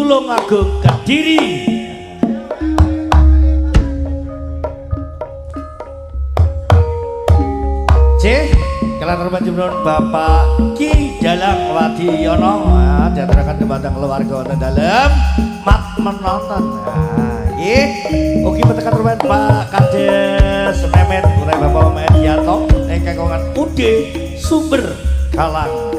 Tulungagung Kediri. C, kelan panjenengan Bapak Ki Dalang Wadiono diaturaken dhumateng keluarga wonten dalem mat menonton. Nah, nggih. Ugi petekan rumen Pak Kades Memet putra Bapak Memet Yanto ingkang kagungan UD Sumber Kalang.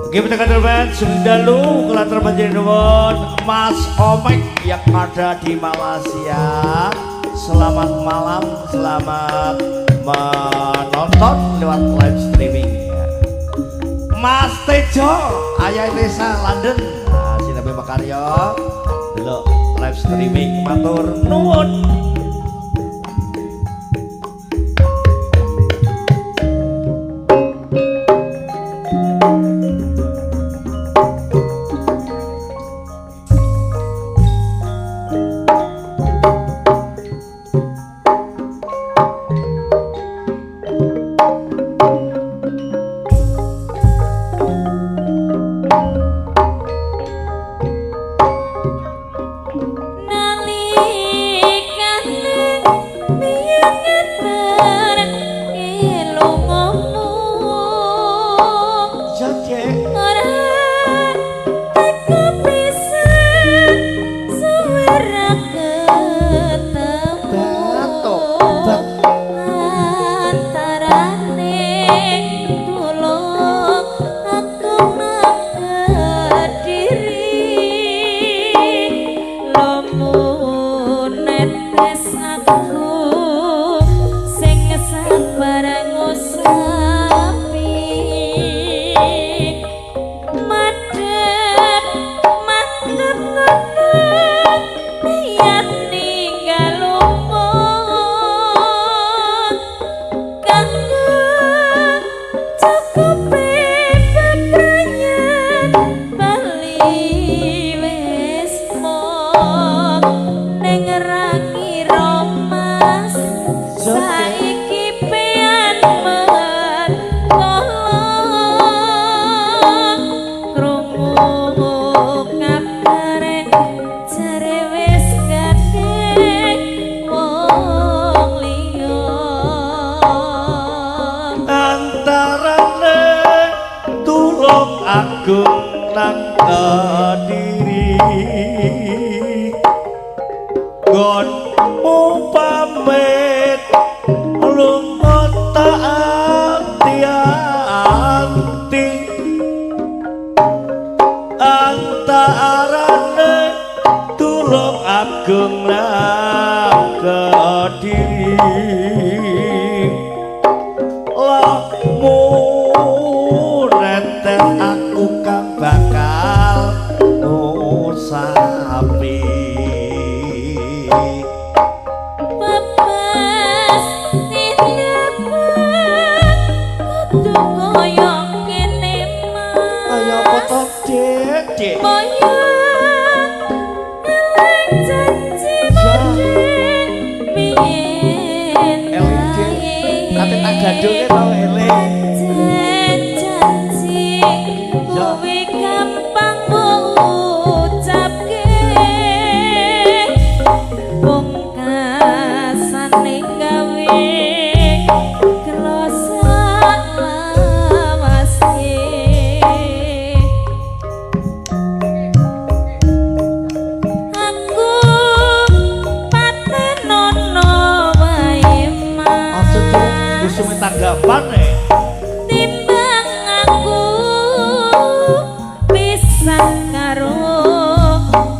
Oke, petekan rumen Sundalu kelan panjenengan Mas Omek yang ada di Malaysia. Selamat malam, selamat menonton lewat live streaming. Mas Tejo, ayah Desa London, nah, sinabi Makaryo, delok live streaming matur nuwun. Agung nang Kediri nggonmu pamit lunga tak ati-ati antarane Tulungagung nang Kediri lamu netes aku kang bakal ngusapi bebas tindakan kudu kaya ngene mas kaya apa to Dik Dik moyo eling janji mudhe biyen eling Dik kate tak gadunge to eling janji kuwi gampang ngucapke pungkasane gawe klosak lawase aku patenono wae mas aja Dik usume tanggapan e timbang aku pisah karo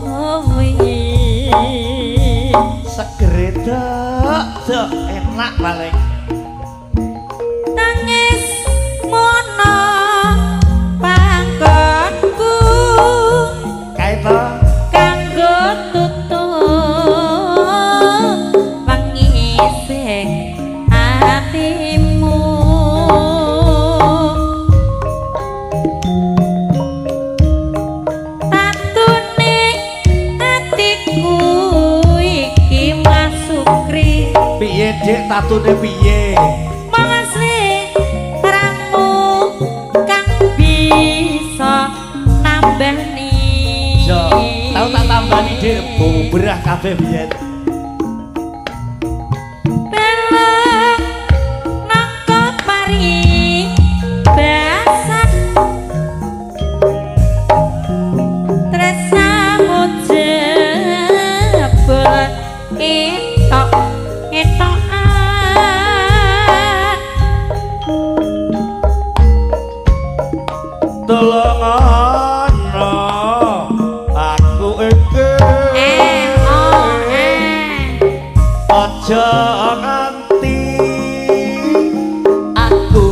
kowe segere dok dok enak paling tangis mono panggonku kae to kanggo tutup pangising atimu tatune atiku iki Mas Sukri piye Dik tatune piye Mas ramu kang bisa Tau tak tambani Dik, bubrah kabeh biyen. Beleng nangka pari basan tresnamu jebul etok etokan. Tolong ana aku iki. Eh oh eh. Aja nganti aku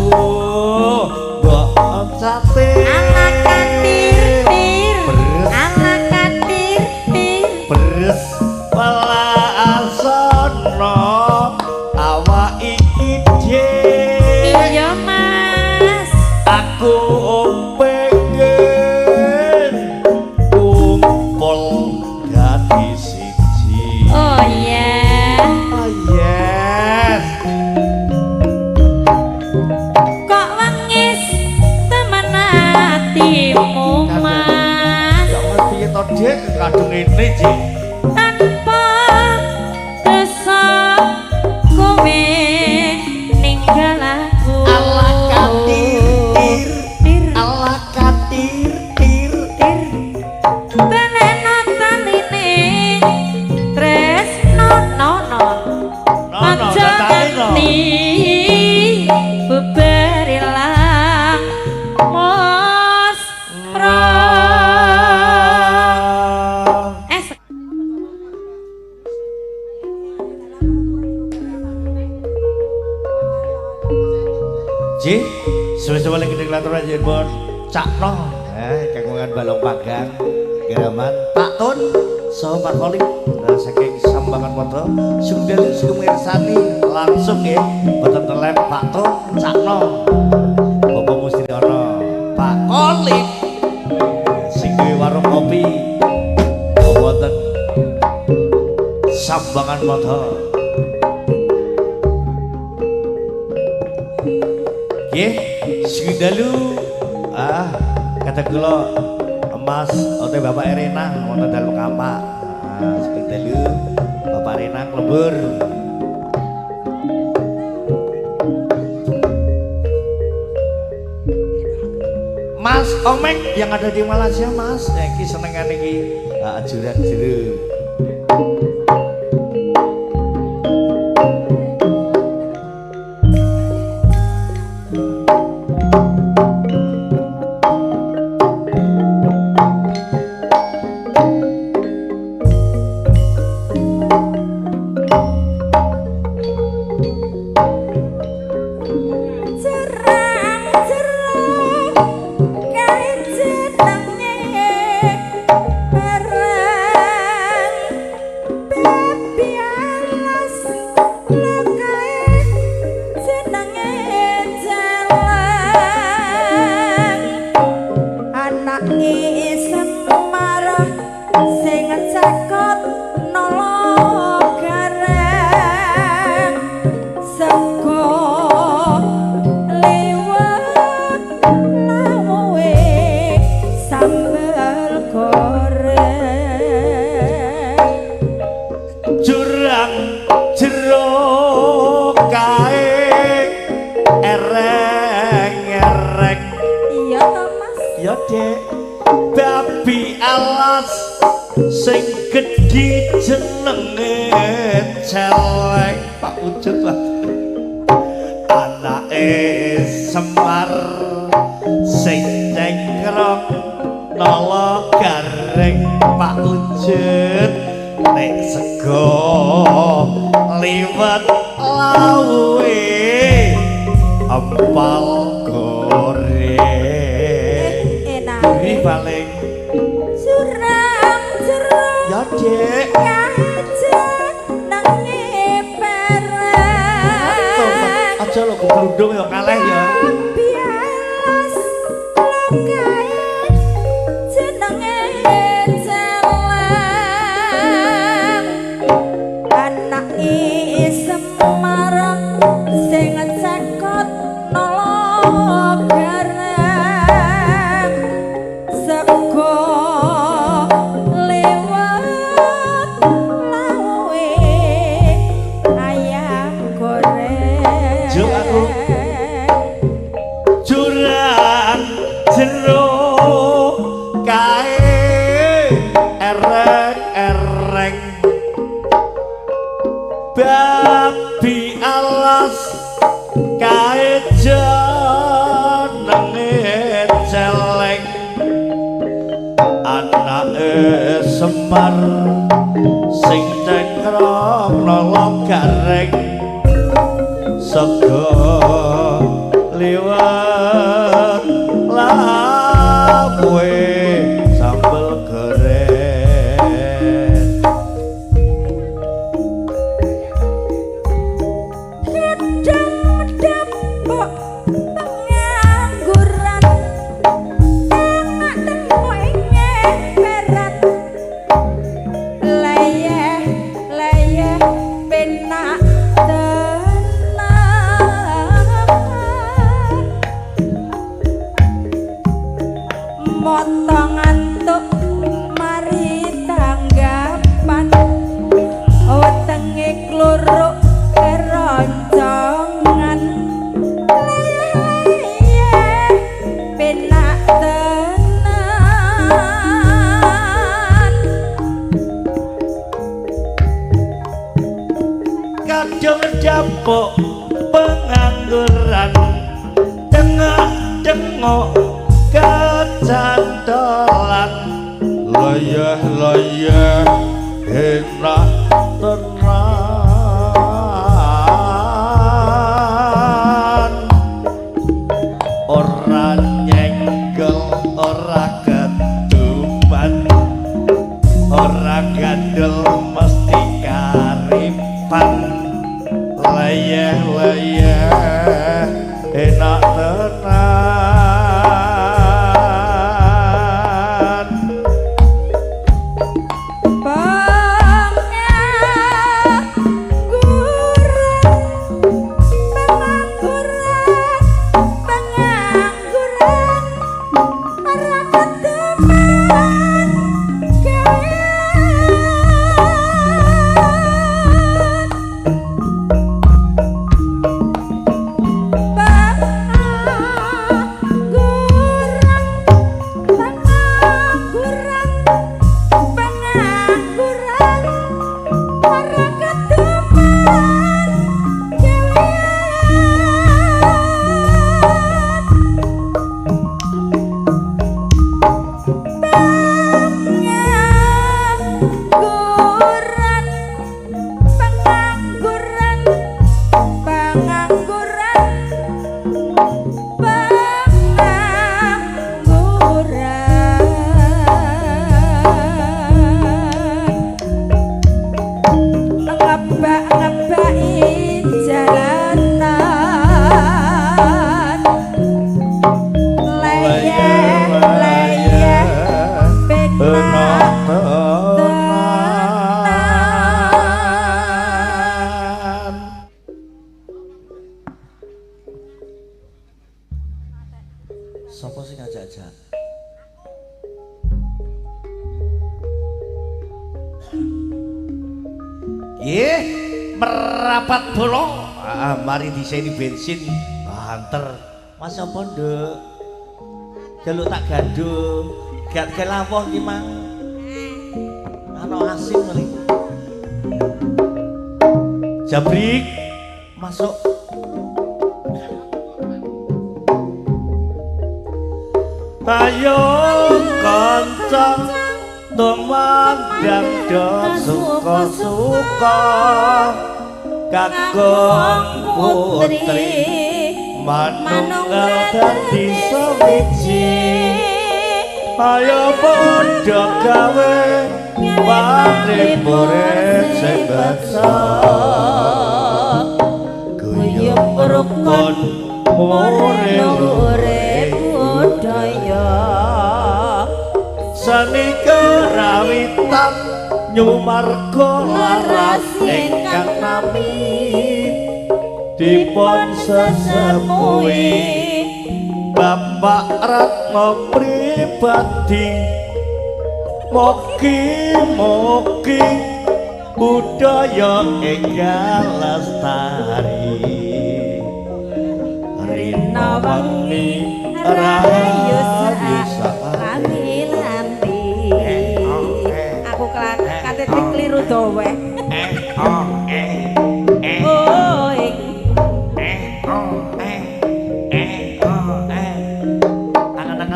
mbok oncate. Ala katir tir. Beres. Ala katir tir. Beres welasana awak iki Dik. Iya Mas. Aku pengen kumpul dadi siji. Oh iya. Oh yes. Kok wengis temen atimu Mas. Ya ngerti to Dik, kadung ngene Dik. Tanpa dosa kowe ninggal aku. Ala katir tir. Tir. Ala katir tir. Tir. Baleno taline tresno no no. No no, Aja datane no. nganti bubar ilang mesra. Eh, Ji, suwe-suwe lagi deklator aja bon Cak No, kagungan balong panggang, geraman Pak Tun, saha Pak Kolim, saking Sambangan Moto, sugeng sugeng mirsani langsung nggih, boten telep Pak Tun, Cak No, Bapak Musdiono, Pak Kolim, sing duwe warung kopi, wonten Sambangan Moto. Nggih, sugeng dalu. Ah, kata kula Mas utawi Bapak Erena wonten dalem kapak. Ah, sugeng dalu Bapak Erena klembur. Mas Omek yang ada di Malaysia, Mas. Iki senengane iki ajuran jero. Jerang jeruk kae jenenge barang babi alas lho kae jenenge jalang anake Semar sing cekot nolo gareng sego liwat lawuhe sambel goreng. Jurang jero kae ereng-ereng. Iya to Mas. Ya Dek, babi alas sing gedhi jenenge celeng Pak Ujud lah. Anake Semar sing cengkrong nala gareng Pak Ujud nek sego liwet lawuhe empal goreng. Enak. Gurih paling. Jurang jeruk Ya Dek. kae jenenge barang Aja lho keblundung ya kaleh ya. babi alas lho kae jenenge jalang anake Semar sing cekot nala gareng sego liwat jero kae ereng-ereng babi alas kae jenenge celeng anake Semar sing cekrok nolong gareng sego liwet lawuhe sambel goreng. Gedang dapuk pengangguran tengok tengok ngeperat leyeh leyeh penak tenan motong ngantuk mari tanggapan wetenge kluruk keroncongan leyeh penak tenan. Kadung dapuk pengangguran tengah dengok kecantolan leyeh leyeh enak tenan ora nyenggol ora keduman ora gandel mesti karipan leyeh leyeh enak tenan. Pengangguran, pengangguran, pengangguran, ora keteman gawean. Pengangguran, pengangguran, pengangguran, ora keteman gawean. Pengangguran, pengangguran, pengangguran, pengangguran. Ngebak-ngebaki jalanan leyeh leyeh penak tenan. Sopo sing ngajak-ajak? Nggih, merapat bolo. Ah, mari diseni bensin banter. Mas apa, Nduk? Jaluk tak gandum. Gak kelawuh ki mang. Ana asin mriki. Jabrik masuk. Ayo kanca tumandang do suka-suka kakung putri manunggal dadi sewiji. Ayo padha gawe paripure sing beksa guyub rukun mure luhure budaya seni kerawitan nyumarga laras ingkang nami dipun sesepuhi Bapak Ratno pribadi. Mugi-mugi budaya enggal lestari. Rina wengi rahayu.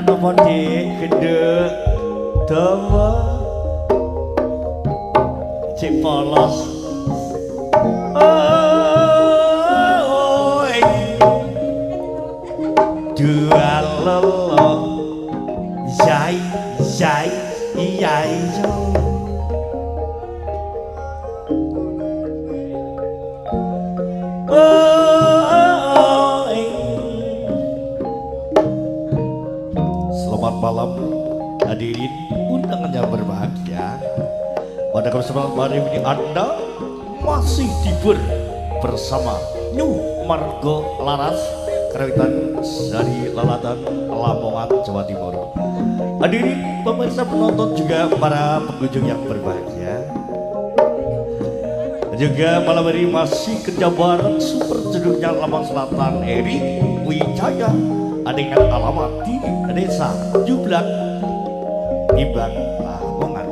Kepenakan apa, Dik? Genduk. Dawa. Cik polos. Oh, dua lelo. Yai yai yai yo. Oh, selamat malam hadirin undangan yang berbahagia. Pada kesempatan hari ini Anda masih dibur bersama New Margo Laras Karawitan dari Lalatan Lamongan, Jawa Timur. Hadirin pemirsa penonton juga para pengunjung yang berbahagia. Juga malam hari masih kerja bareng super jeduknya Lamongan Selatan Eri Wijaya dengan alamat di Desa Jublang, Ibang, Lamongan.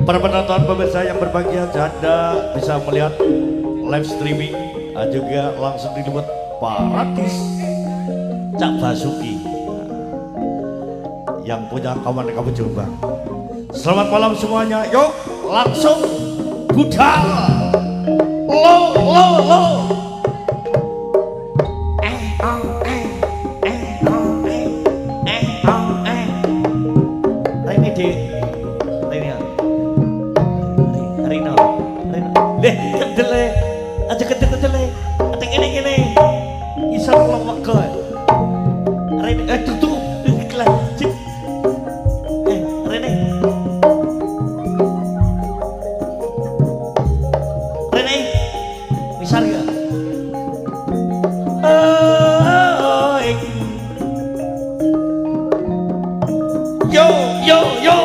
Para penonton pemirsa yang berbahagia, Anda bisa melihat live streaming juga langsung di lewat Paradis Cak Basuki yang punya kawan kamu Jombang. Selamat malam semuanya. Yuk langsung budal. Lo lo lo. Eh oh eh eh oh eh eh oh eh. Rene Dik. Rene. Rino. Rino. Leh kendele. Aja kendel-kendele. Aja ngene-ngene. Iso lewego. Rene tutup. Cik. Rene. Rene. Misal ya. Oh, yo yo yo.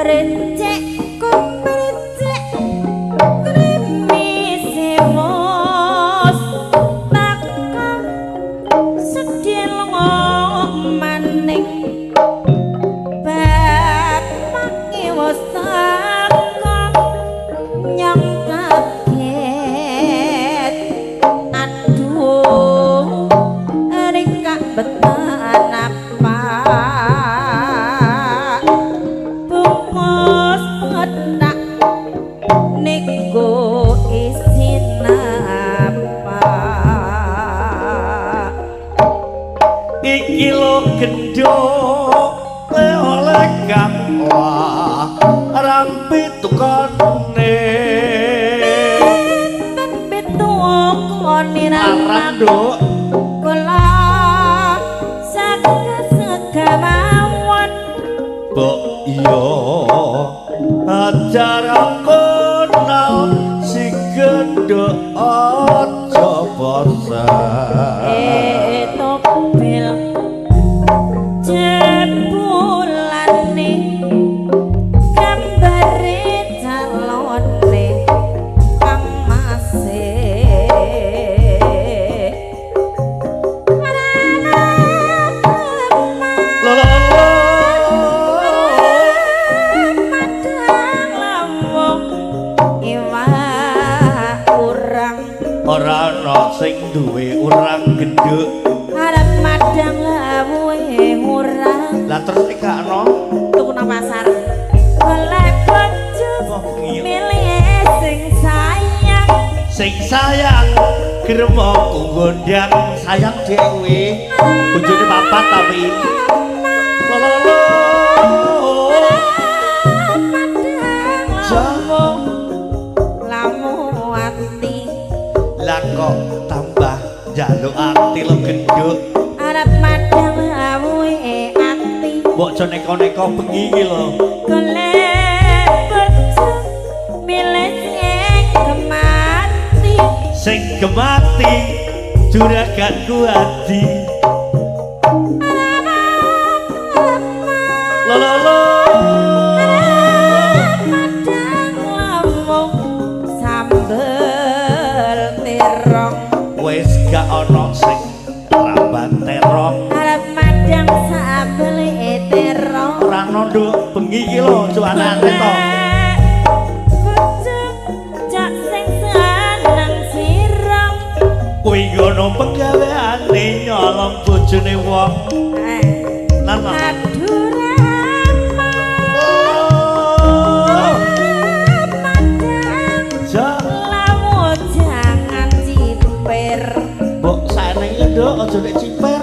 Recek kumrecek krimis wos takon sedih lunga maning bapake wos takon nyong kaget aduh rika betan apa bungkus petak niku isin apa Iki lo gendhok oleh kang larang pitukane pinten pitukane larang nduk kula saged segamawon mbok iya acara kenal si gendhok aja bosan topil jebulane gambare calone kang mase madang lawung iwak urang ora ana sing duwe urang gendhuk arep madang lawuhe urang lah terus iki gak ana tuku nang pasar golek bojo milih sing sayang sing sayang gremongku gondang sayang dhewe bojone papat tapi lo lo lo madang lawung lamu ati lah kok tambah njaluk ati lo gendhuk arep madang lawuhe ati mbok aja neko-neko bengi iki lho golek bojo milih sing gemati sing gemati juraganku adi lo lo lo madang lawung sambel terong Wis gak ana sing ramban terong. Arep madang sambel terong. Ora ono nduk bengi iki lho cuanane to. Bojo cak sing seneng sirong. Kuwi ngono penggaweane nyolong bojone wong. Lan aduh rama. Madang lawu jangan ciper. Mbok saenenge nduk aja nek ciper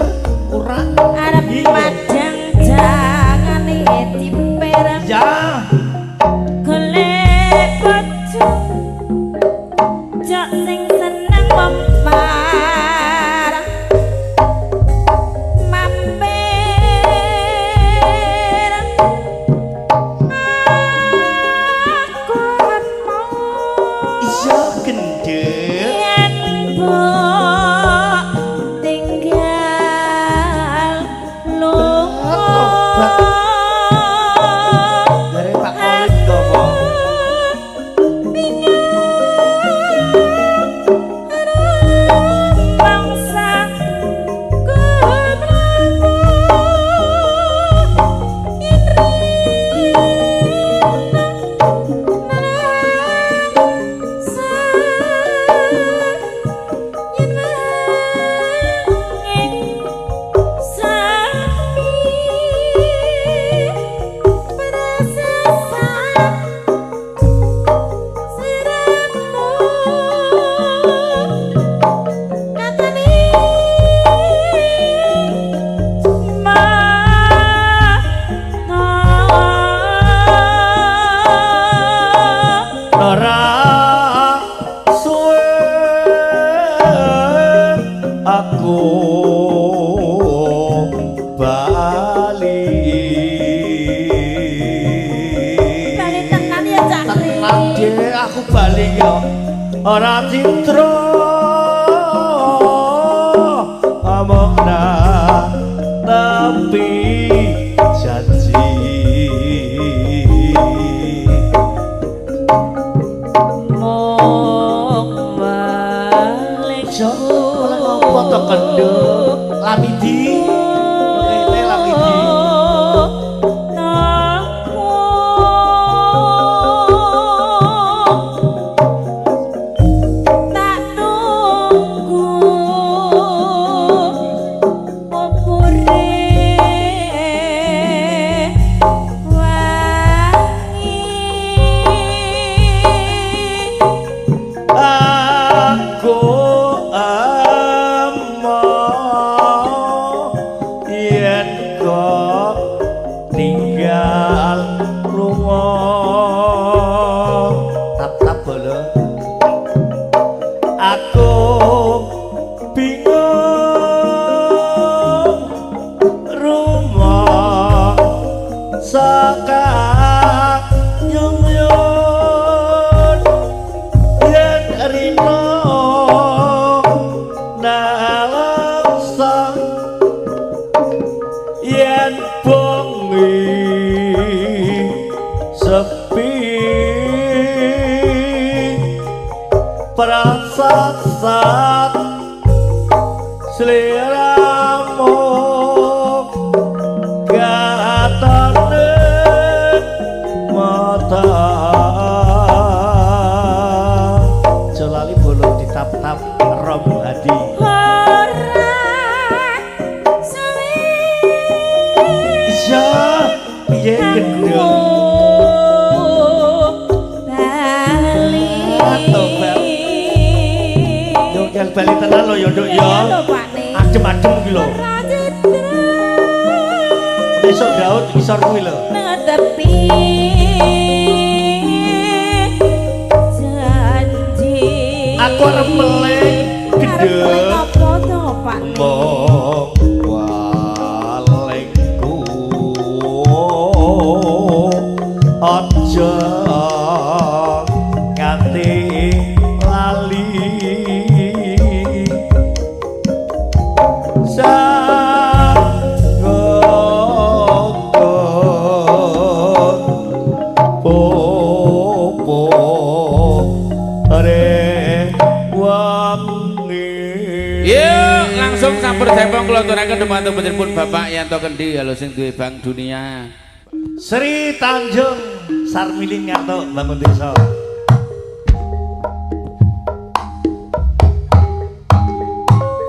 kurang. Arep madang jangan ciper. Ya. Golek bojo cak sing seneng mempar. Mampir aku mau. Iya gendhek. Yen mbok tinggal lunga. Jare Pak Kolit ngopo? Bangsa kumlaku Ora suwe aku bali. Bali tenan ya Cak Ri. Tenan dhewe aku bali ya. Ora citra among tapi janji. Mong balik. Iya, malah ngopo to kendho? Lamidi. Kene Lamidi. Tak tunggu pupure wangi. Aku emoh yen kok tinggal lunga. Tap-tap bolo. Aku bingung rumah saka nyung-nyun yen rino nalangsa yen bengi sepi prasasat sliramu gatane mata. Aja lali bolo ditap-tap Romo Hadi. Ora suwe Iya, piye aku gendhek? bali. Tobat. Yo kel bali tenan lho ya nduk ya. Iya lho Pak Ne. Adem-adem iki lho. Ora citra Besok Daud ngisor kuwi lho. netepi janji. Aku arep meleng Arep meleng gendhek. apa to Pak Ne? Mong walengku aja nganti lali. Sanggo popo re wangi. Yuk, langsung sampur depong kula aturaken dumateng panjenengan Bapak Yanto Kendi halo sing duwe Bank Dunia. Sri Tanjung Sarmilin Ngantuk bangun desa.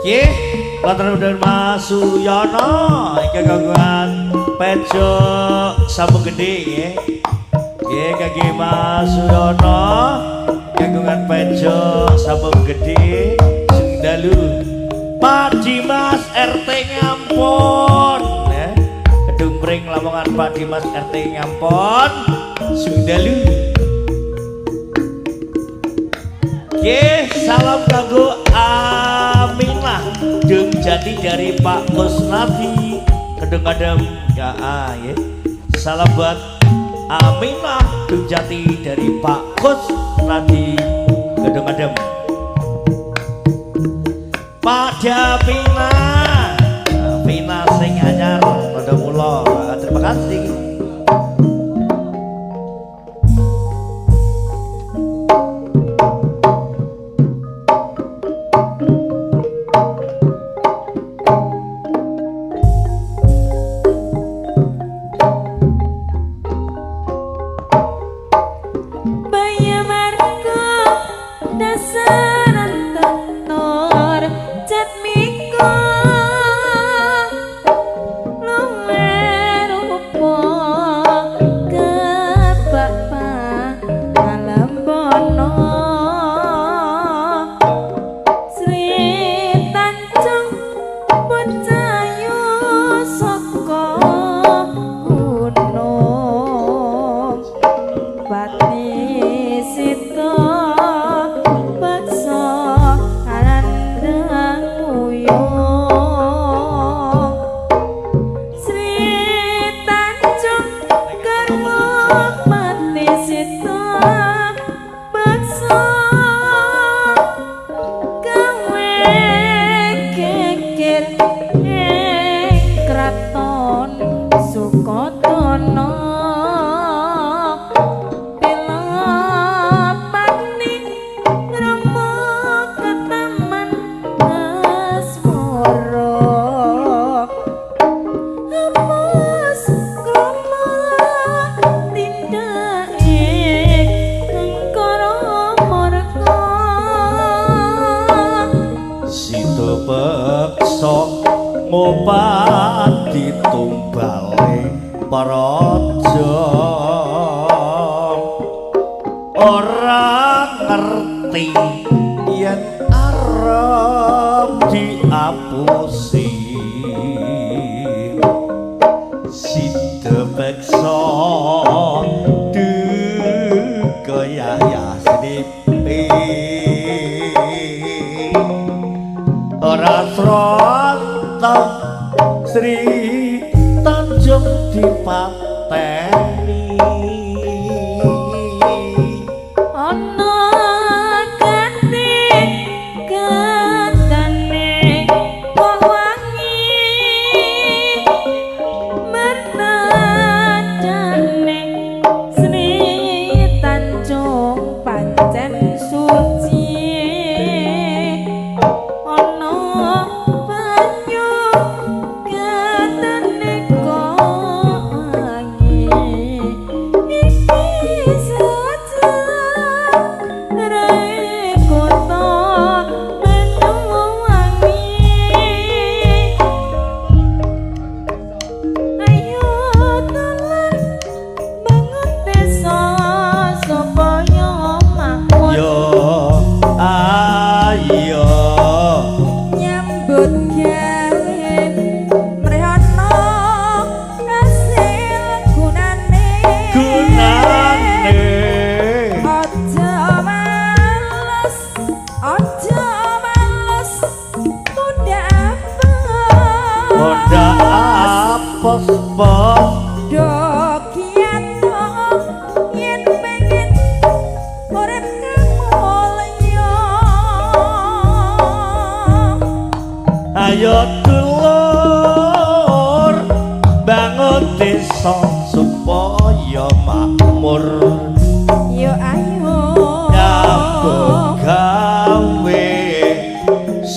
Nggih, wonten nuwun Mas Suyono iki kagungan Pejo Sambung Gedhe nggih. Nggih kangge Mas Suyono kagungan Pejo Sambung Gedhe sing dalu. Pak Dimas RT Ngampon ya. Kedung Pring Lamongan Pak Dimas RT Ngampon sing dalu. Nggih, salam kanggo Aminah Dung Jati dari Pak Kusnadi Kedung Adem ya nggih. Salam buat Aminah Dung Jati dari Pak Kusnadi Kedung Adem. Pak Davina, Vina sing anyar tandha kula. Terima kasih. Ngopati tumbale praja ora ngerti yen arep diapusi. Sida peksa duka yaya sripi ora srata Sri Tanjung dipateni. Ana gati gatane kok wangi mertadane Sri Tanjung pancen suci. Ana banyu gatane kok wangi iki saja rekota menuwangi. Ayo telan bangun desa supaya makmur. Yo ayo nyambut gawe mrehana hasil gunane gunane. Aja males, aja males tunda apes. Honda apes pos Do kiato yen pengen urip kamulya. Ayo dulur bangun desa supaya makmur. Yo ayo Nyambut gawe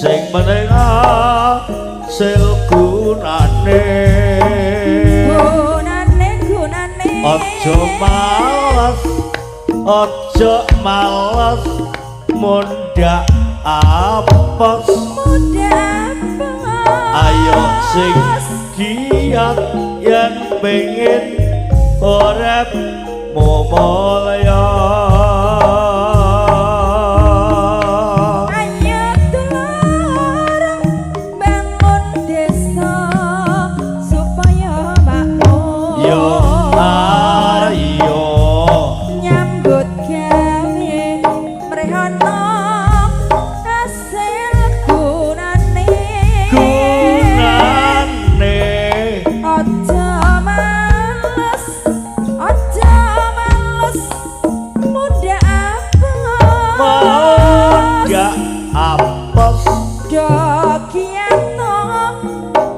Sing penting hasil gunane. Gunane gunane. Aja males, aja males mundhak apes. Mundhak apes. Ayo sing giat yen pengin urip mulya. Ayo dulur bangun desa supaya makmur. Yo ayo nyambut gawe mrehana hasil gunane. Gunane. Aja males, aja males mundhak apes. Mundhak apes. Do kiyato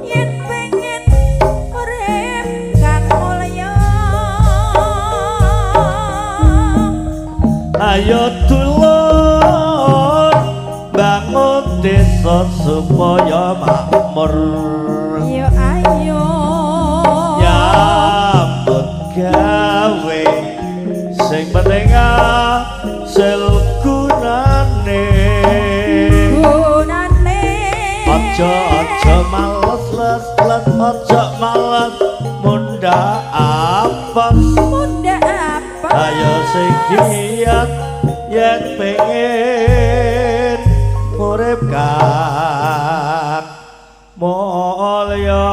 yen pengen urip kang mulya. Ayo dulur bangun desa supaya makmur. Yo ayo Nyambut gawe sing penting hasil gunane. Gunane. Aja aja males les les aja males mundhak apes. Mundhak apes. Ayo sing giat yen pengen urip kang mulya.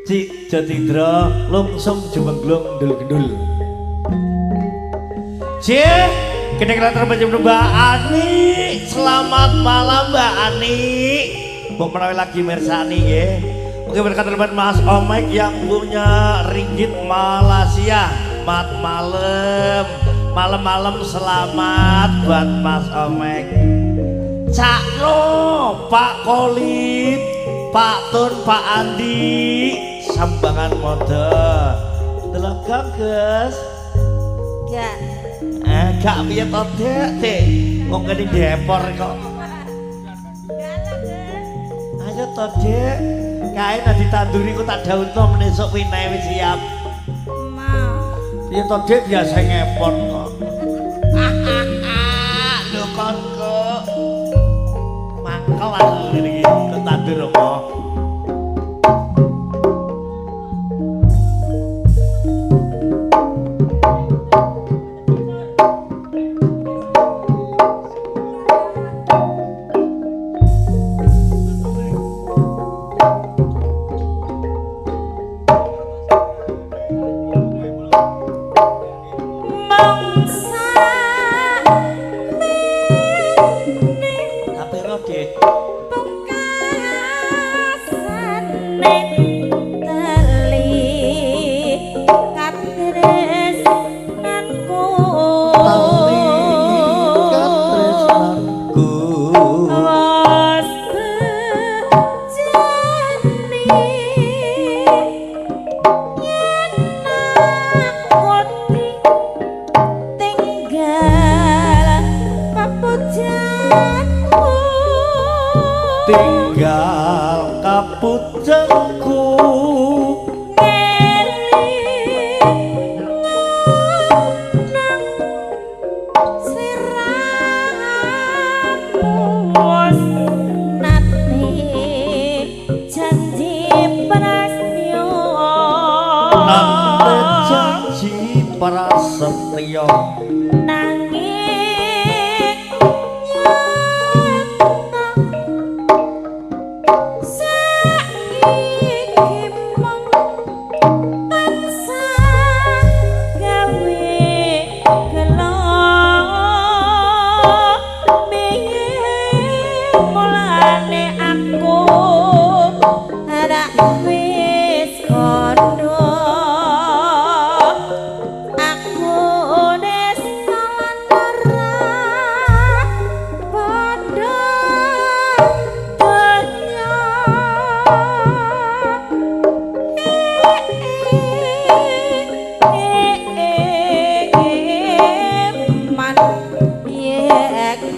Cik Jatindra lungsung jumengglung gendul-gendul. Cik, kene kelater Mbak Ani. Selamat malam Mbak Ani. Mbok menawi lagi mirsani nggih. Oke, berkat teman Mas Omek yang punya ringgit Malaysia. Mat malam, malam-malam selamat buat Mas Omek. Cak No, Pak Kolip, Pak Tun, Pak Andi, Sambangan Mode. Delok gak, Gus? Gak. Gak piye to, Dek, Dek? Wong kene depor kok. Ayo to, Dek. Kae nek ditanduri ku tak daunno menesuk winae wis siap. Ma. Piye to, Dek, biasa ngepon kok. Lho kon kok mangkel aku ngene iki kok tandur apa? Mangsa Tapi ro, Dek. Pungkasane teli katresnanku. Teli katresnanku. Wos bejani yen aku tinggal papujanku. Tinggal kapujanku. Nate janji prasetyo. Nanging nyata saiki mung tansah gawe gelo piye mulane aku ora wis kondo aku.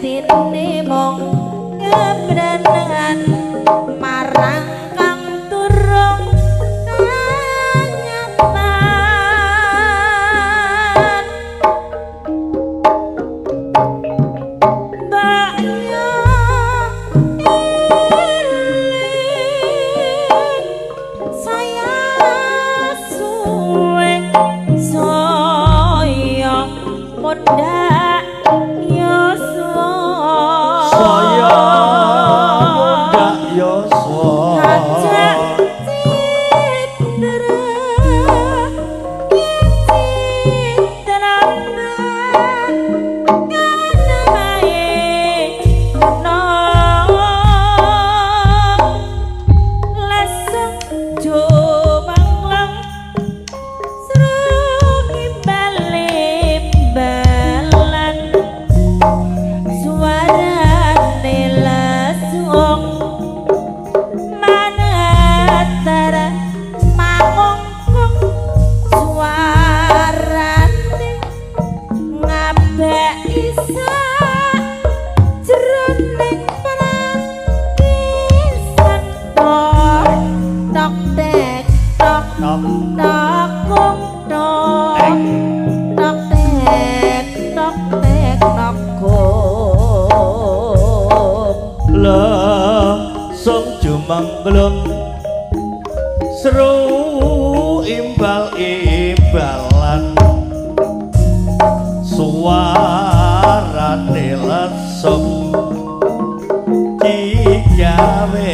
Sejatine mung kebranan marang kang turung kanyatan. Mbak yo eling saya suwe saya mundhak yuswa. Saya mundhak yuswa. Hajak citra citra kanamae ana lesung jumanglang srungi bali-balan suarane lesung manatara mangungkung suarane ngabek isa jroning pratisan tok tok tek tok Tok tok kung tok tek tok tek tok tek tok kung. Lesung jumangglung seru imbal-imbalan suarane lesung digawe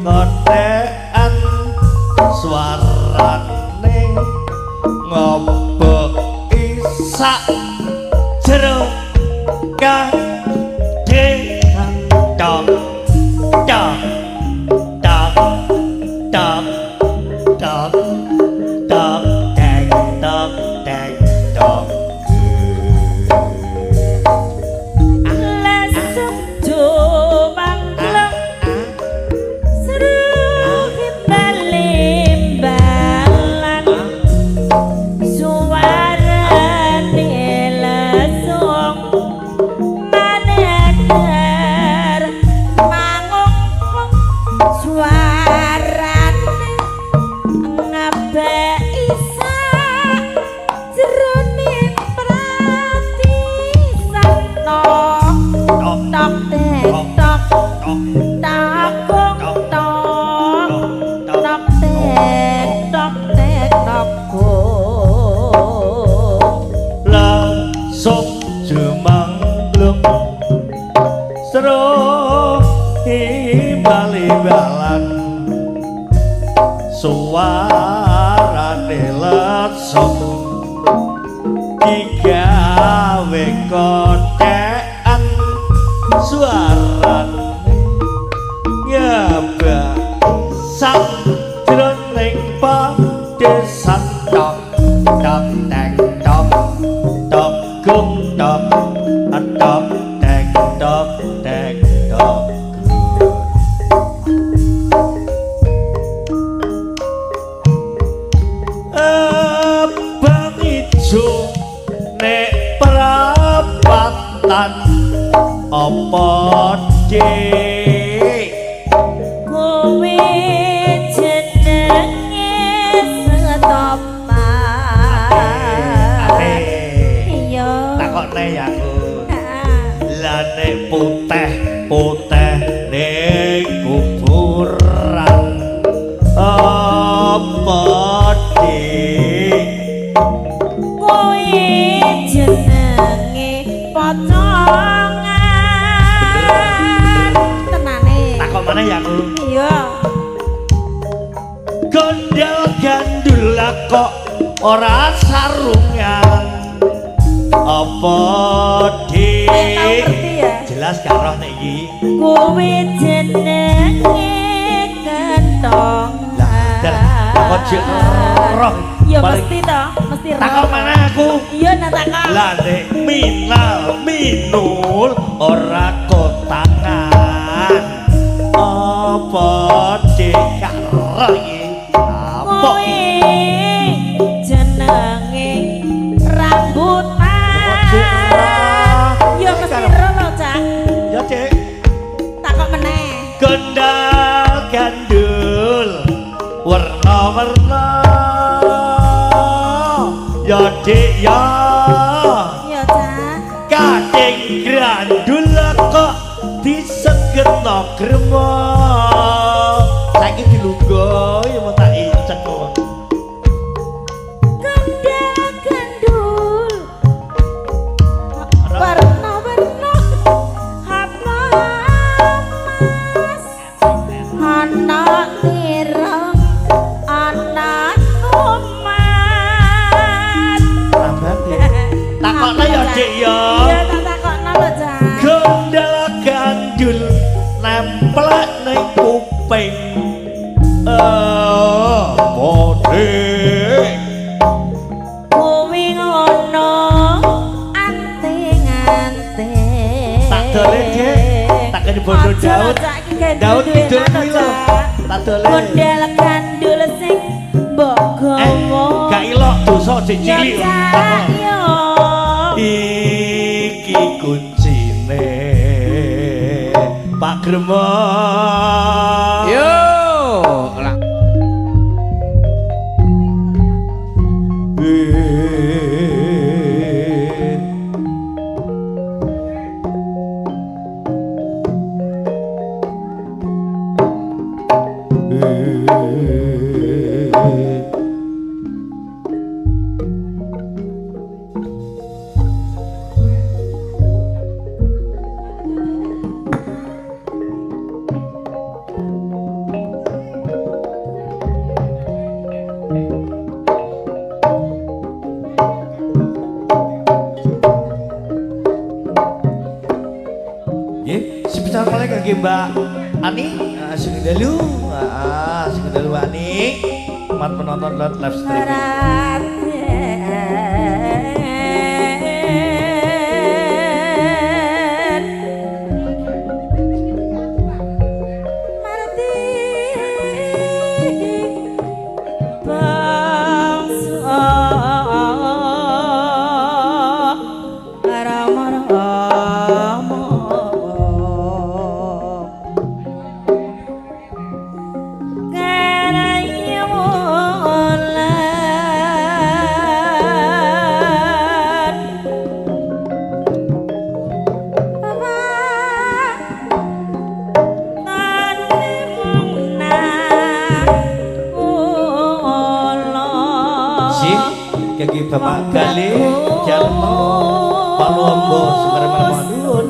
kotekan suarane ngobok isak jero kadehan tok tok tok tok tok tok tek tok tek tok. Lesung jumangglung seru bali-balan suarane lesung maneter mangungkung suarane ngabek isak jroning pratisan tok Tok tok tek tok tok tok takung tok tok tok tok tek tok tek tok kung. Langsung jumangglung seru imbal-imbalan suarane lesung digawe kotekan suarane ngabak sak jroning padesan tok tok tek tok tok gung tok tok tek tok tek tok. Abang ijo nek perapatan apa dik Kowe jenenge setopan. Ate Iya. takokne ya aku. Heeh. Lah nek putih putih ning kuburan apa dik Kowe jenenge pocongan. Tenane. Takok maneh ya aku. Iya. Gondel gandul lah kok ora sarungan apa Kowe tau dik ngerti ya? Jelas gak roh nek iki. Kowe jenenge kentongan. Lah, lah kok jek roh. Ya Paling- mesti toh, mesti roh. Takok maneh aku. Iya nak takok. Lah nek minal minul ora kotangan apa dik gak roh iki. Apa Kowe jenenge rambutan. Kok jek roh? Ya mesti roh lho, Cak. Gondal gandul werna-werna ya Dik ya. Ya Cak. Kating grandul kok disegetno grema. Saiki dilungguh ya mau tak icek kok. Gondal gandul warna-warna apa mas ana ireng ana kumat. Rabat ya. Takokno ya Dik ya. Iya tak takokno lho Cak. Gondal gandul nemplek ning kuping. Apa Dik? Kuwi ngono anting-anting. Tak dole Dik, tak kene bondo Aja lho, Daud. Cak, iki gandul Daud duwe kidul lho, kuwi lho. Cak. Tak dole. Gondal gandul sing mbok gawa. Gak ilok dosa sing Ya, cilik. Cak, yo. Iki kuncine Pak Gremo. Yo. Lah. Nggih, sepisan malih kangge Mbak Ani, sugeng dalu. Sugeng dalu Ani. Mat penonton live streaming. Raden Marti bangsa Rama-rama Karayawolan Sih, kangge Bapak Gale Jarno Paluambo Semarang Nuwun.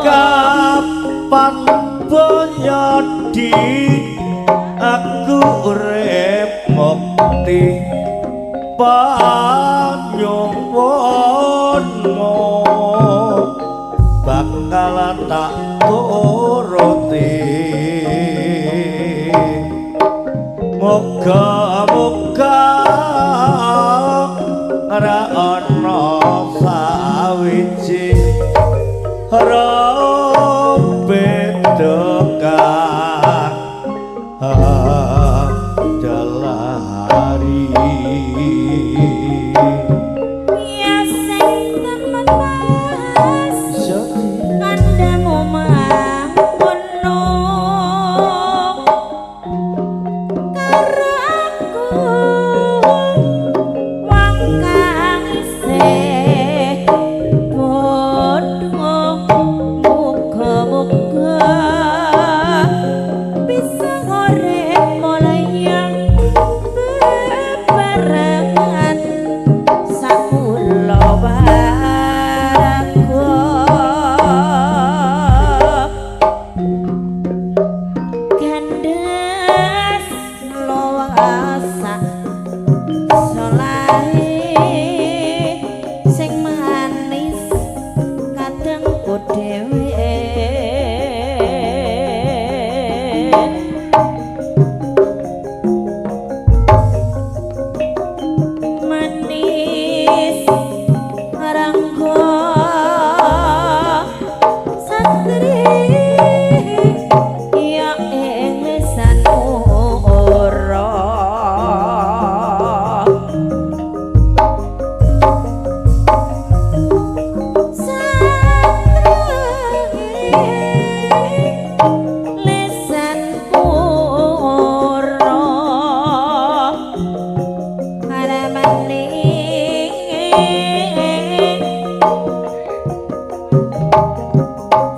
Kapan boyo di aku urip mukti panyuwunmu bakal tak turuti. Muga-muga ora ana sawiji beda kang jalari. Ya sing temen Mas kandhamu mangkono karo aku wong kang isih bodho. Muga-muga bisa urip mulya bebarengan sakula warga. Gandes lowasa solahe sing manis kadangku dhewe. Manis rangga santri ya ing lisan ora. Santri lisan ora haramane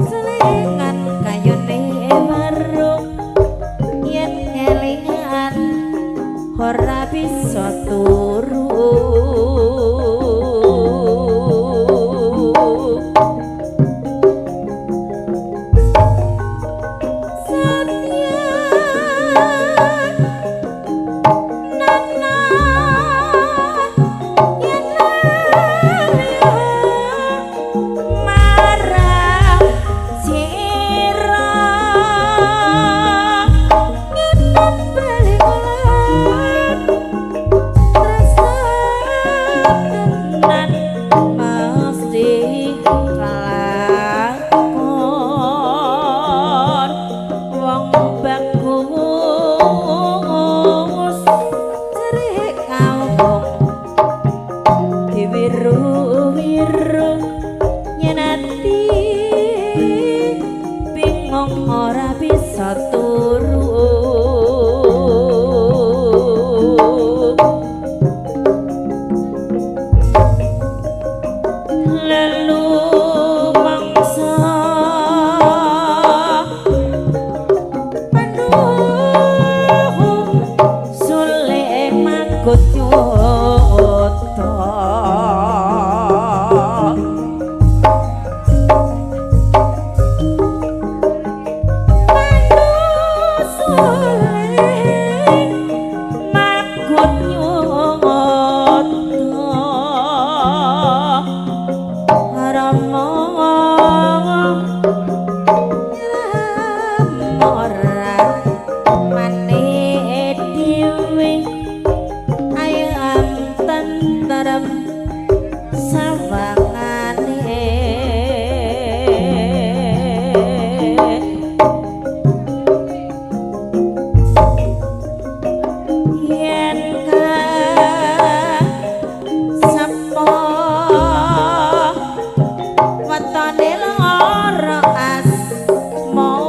selingan kayune warung yen kelingan ora bisa turu. Satya nana yen lali marang sira ngetan bali kulon rasa tenan mesti kelakon. Wong bagus cerik kampung diwiru-wiru yen ati bingung ora bisa turu. Lalu mangsa panuh sule mangkut nyota. Panuh sule mangkut nyota. Rama ora mane dhewe ayam tentrem sawangane. Yen kasepo wetone lara asmara.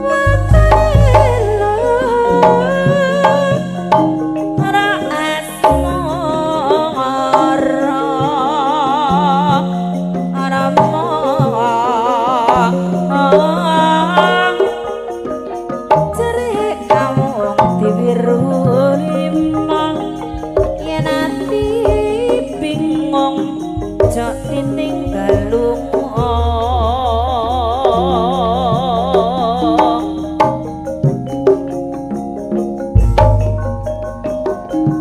Wetone lara asmara. Rama cerik kawung diwiru lima yen ati bingung Ojo ditinggal lunga.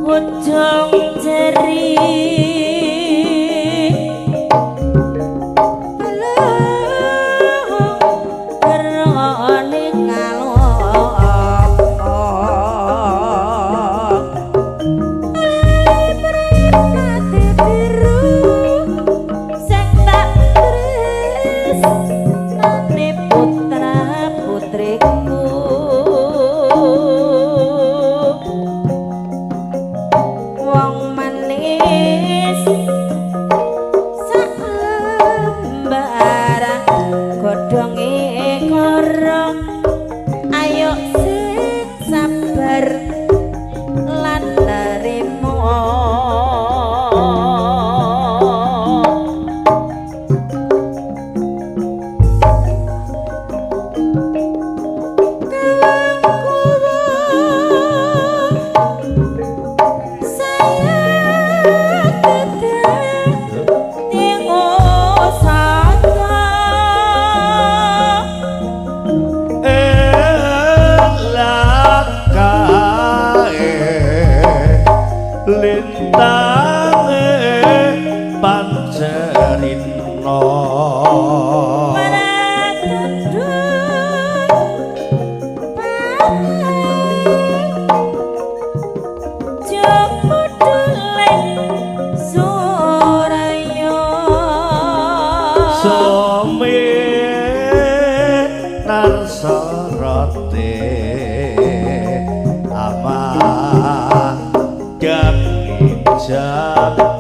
Ujung jeri belung gerone ngaloko. Mripate biru sing tak tresnane putra putriku. Wong manis sak lembar godhonge koro, ayo sing sabar lan nerimo. Lintange pancerina Sumi narsarate amadhap jagat.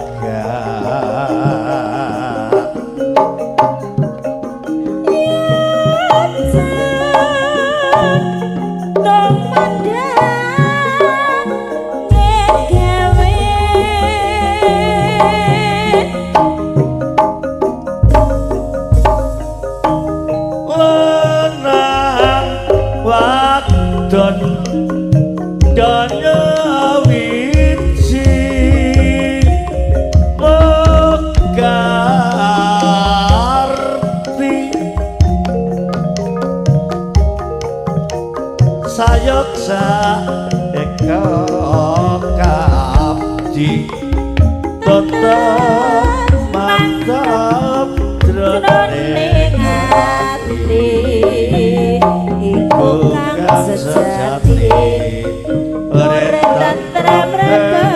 Lanang wadon danya wiji mekarti sayoksa eka kapdi tetep mantep jroning ati iku kang sejati urip tentrem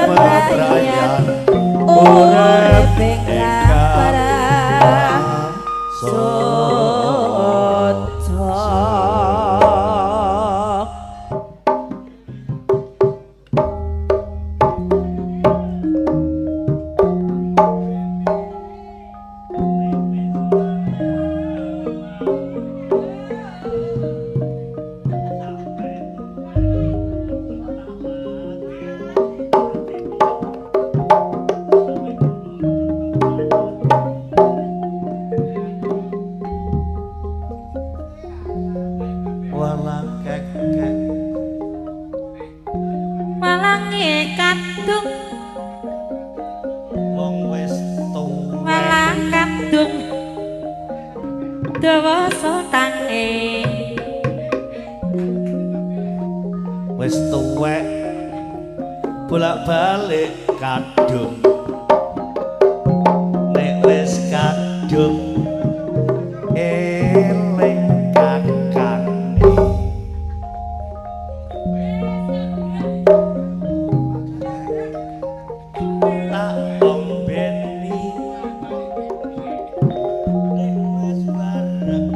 bebrayan urip ing Walang kekek malange kadung wong wis tuwek malang kadung dawa sotange wis tuwek bolak-balik kadung nek wis kadung eling kakange tak ombeni nek wis bareng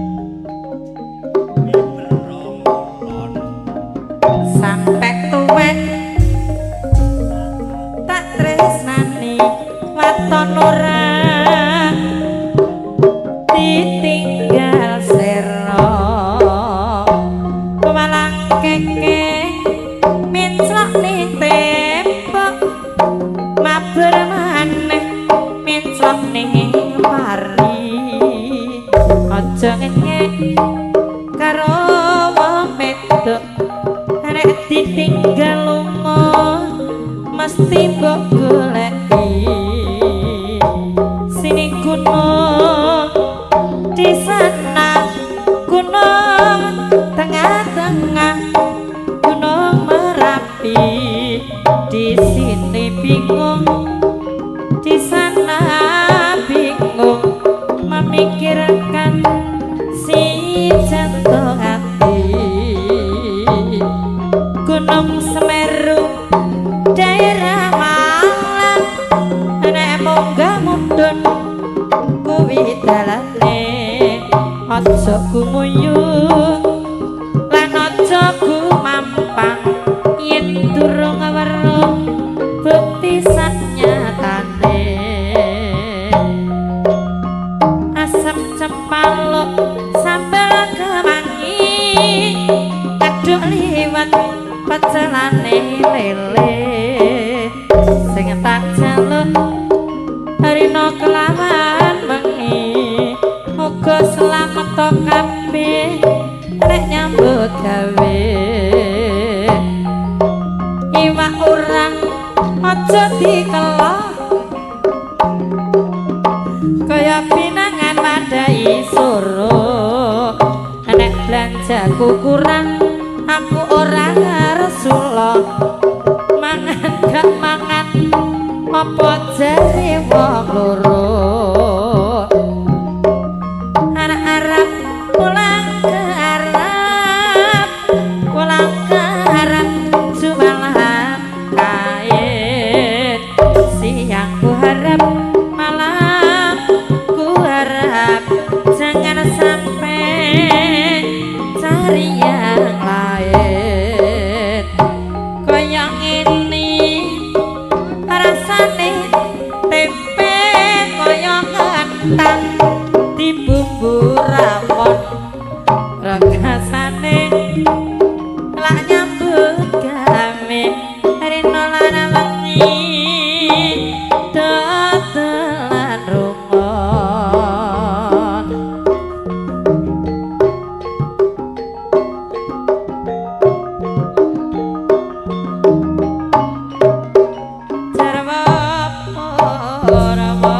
mibrongolon sampe tuwek tak tresnani waton ora ditinggal sero malang keke menclok ning tembok maber maneh menclok ning pari aja ngenyek karo wong wedok nek ditinggal lunga mesti mbok goleki sini gunung, di sana gunung, tengah-tengah gunung Merapi. Di sini bingung, di sana bingung, memikirkan si jantung hati. Gunung Semeru daerah Malang, nek munggah mudhun kuwi dalane. Aja gumuyu lan aja gumampang yen durung weruh bukti sanyatane. Asem cempaluk sambel kemangi, kaduk liwat pecelane lele. Sing tak jaluk rina kelawan wengi, muga slamet to kabeh rek nyambut gawe. Iwak urang aja dikeloh kaya pinangan madai soro. Nek belanjaku kurang aku ora ngersula, mangan gak mangan apa jare wong loro. Anak Arab pulang ke Arab, pulang ke Arab jualan kain. Siang ku harap, malam ku harap, jangan sampai cari yang lain. Kaya ngene rasane tempe kaya kentang dibumbu rawon, rasane lak nyambut gawe rina lan wengi dodolan rungon. Jarwa purwa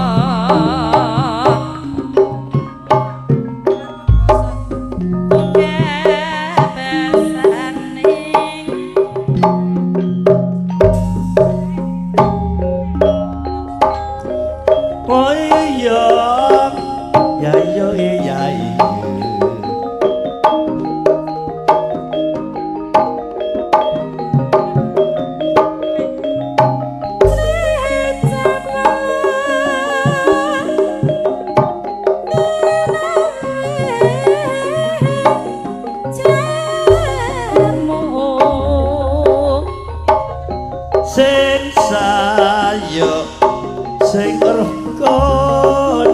kabasane. Oh iya, ya iya iya iya. Sing sayo sing rukun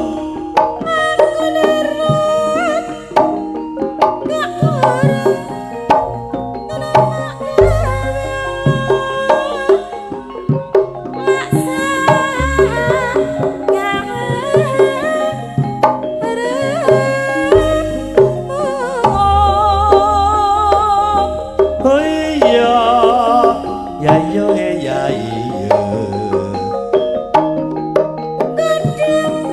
oh iya ya iya ya iya. Gede.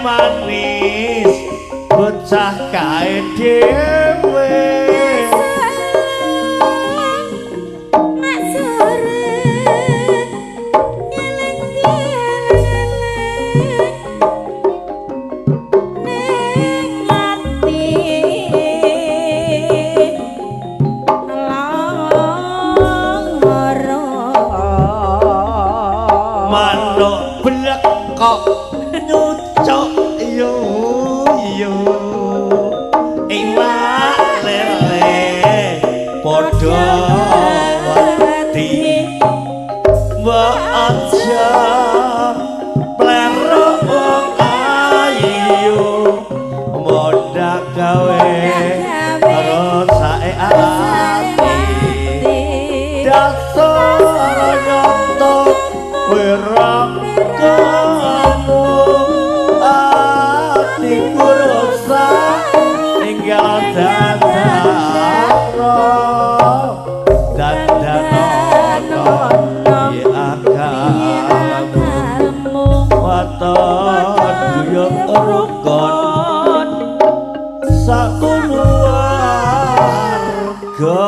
Manis bocah kae dhewe. Mak sore ngeleng-ngeleng ning ati lara. Manuk blek kok nyucuk yo yo, iwak lele padha wedi, mbok aja plero wong ayu, mondak gawe rasake ati, dasar nyoto wirang kamu, atiku rusak ninggal dandano dandanono piye akalmu, waton guyub rukun sakuluwarga.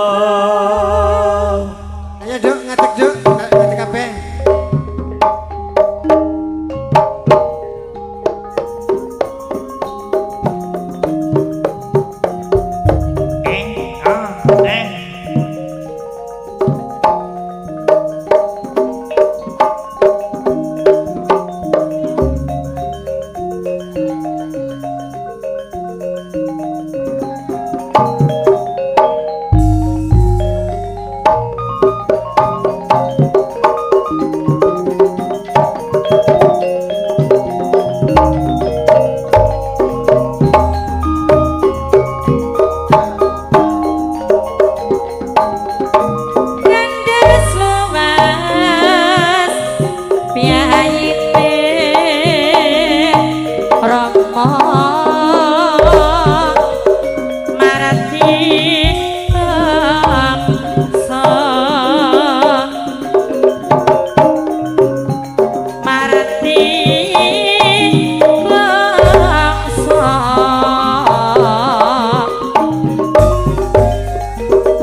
Ayo Duk, ngadeg Duk, ngadeg kabeh. Eh, ah, eh. Gandes luas piyayine Rama marati bangsa, marati bangsa.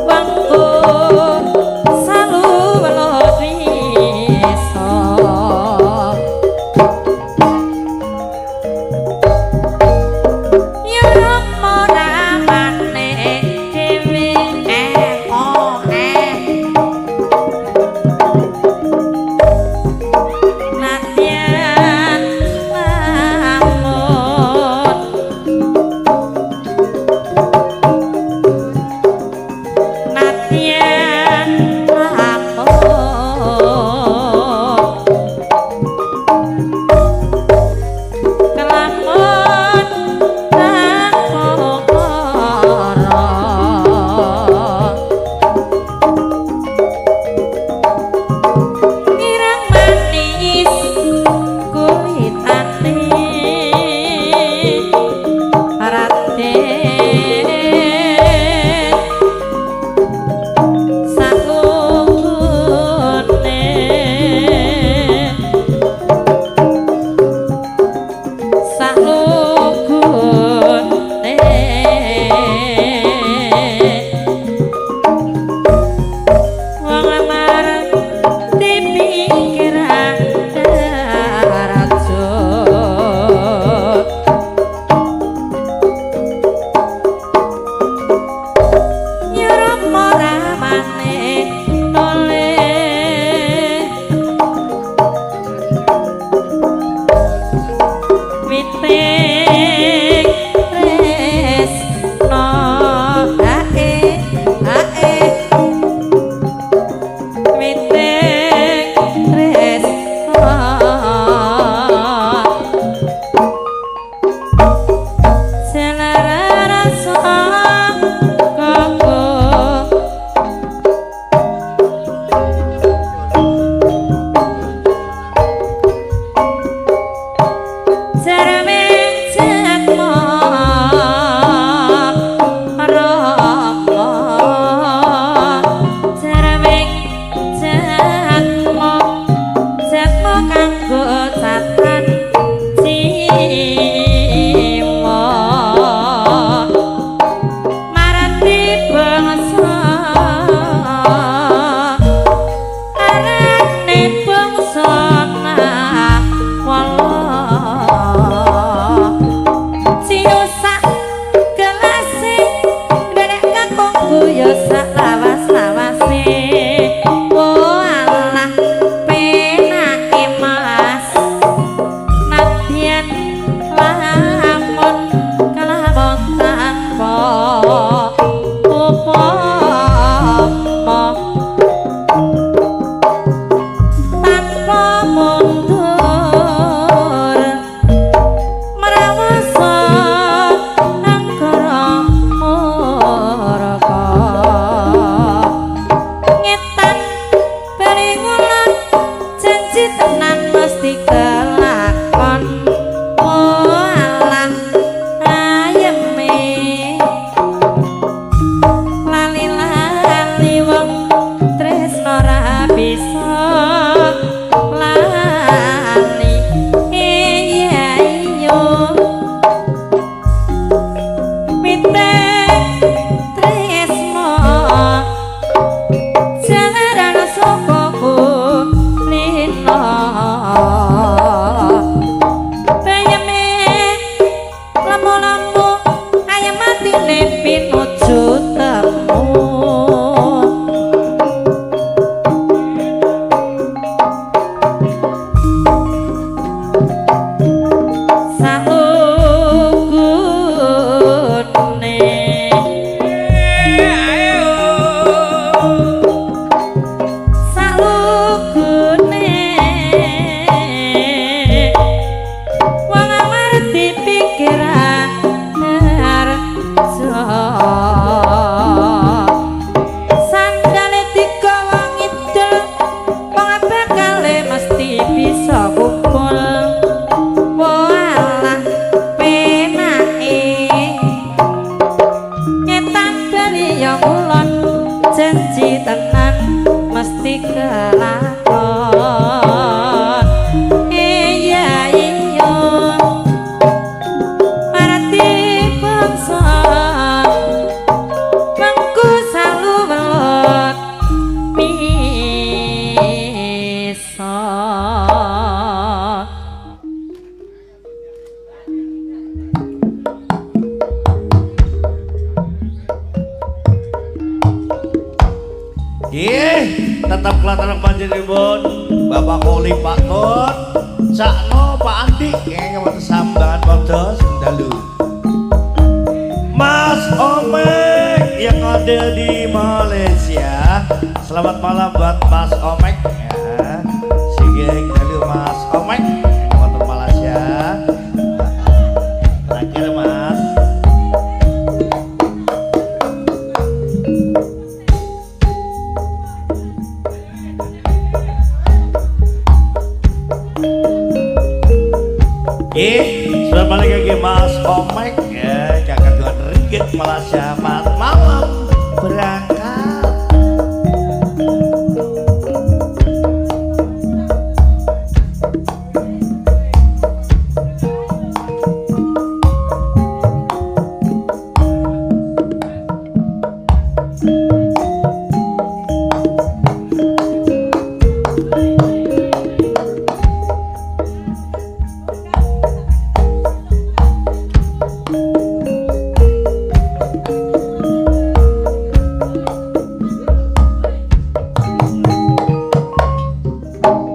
Wangku salu wisa. Ya Rama ramane dhewe oh eh nadyan lamun nadyan lamun kelamun tanpa kara ireng manis kulitane Raden saklugune saklugune wong lamar dipikir rajut. Ya Rama ramane tole witing tresno ae ae witing tresno selara rasa koko Cermin jatmo Rama, cermin jatmo, jatmo kanggo catan cinta. Lamun kelamun tanpa upama, tanpa mundur merawasa angkara murka. Ngetan bali ngulon janji tenan mesti kelakon. Walah ayeme lali-lali wong tresno ra bisa lali. Iya iya miteng tresno jalaran saka kulino. Bayeme lemu-lemu ayam matine pinuju temu. Saugune salugune wong amarti pikiran harja. Sandale digawa ngidul wong bakale mesti bisa kumpul. Walah penake ngetan bali ya ngulon janji tenan mesti kelakon. Iya iya marati bangsa mengku salu welot bisa. Nggih, tetap kelatarang panjenenganipun Bapak Koli, Pak Tun, Cakno, Pak Andi ingkang wonten sambangan padha sing dalu. Mas Omek yang ada di Malaysia. Selamat malam buat Mas Omek ya. Sugeng dalu Mas Omek yang wonten Malaysia. Terakhir Mas. Nggih, selamat balik lagi Mas Omek ya, kakak Tuhan Ringgit Malaysia. Selamat malam berangkat.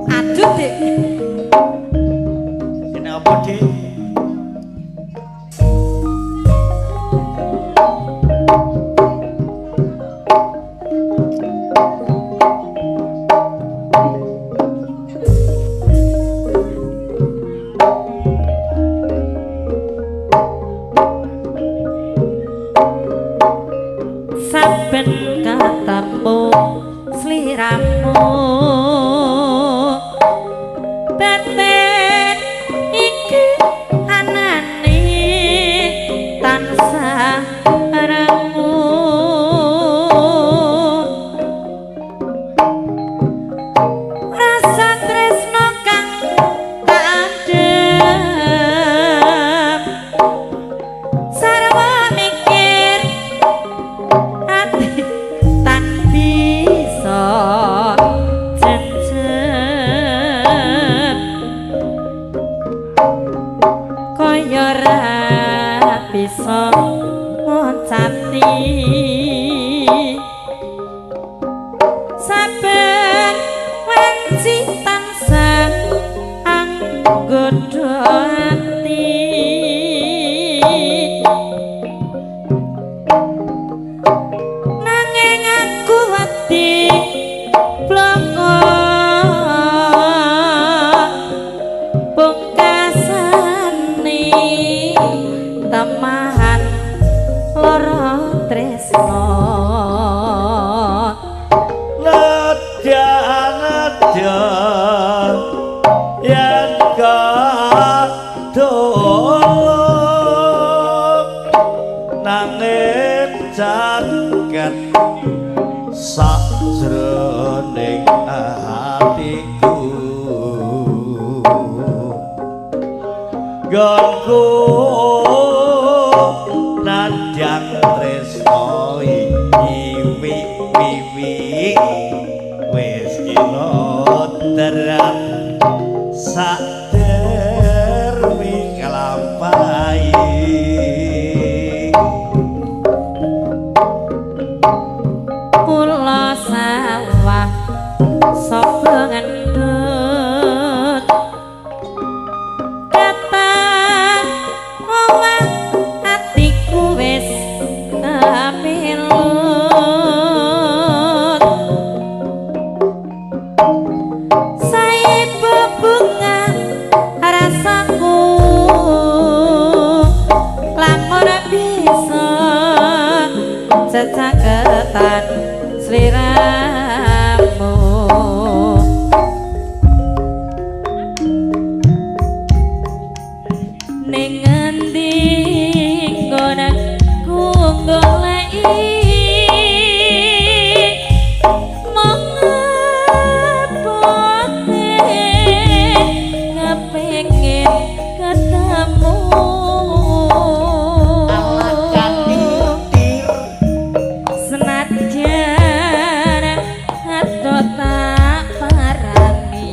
Aduh Dik. Ini apa, Dik? Saben ketemu sliramu batin iki anane tansah rengu. Rasa tresno kang tak adem sarwa mikir ati tan bisa jenjen kaya ra bisa ngoncati. Saben wanci tansah anggodha ati. tresno. Nedya-nedya yen kadol nanging jagat sajroning atiku nggonku nandhang tresno iki wiwi wis kinodrat sadermi kelampahi. Kula sawah sapa ngendut kata owah atiku wis kepilut sae bebunga rasaku lamun bisa cecaketan sliramu ning ngendi nggonku goleki mong abote kepengin ketemu. Senajan ato tak parani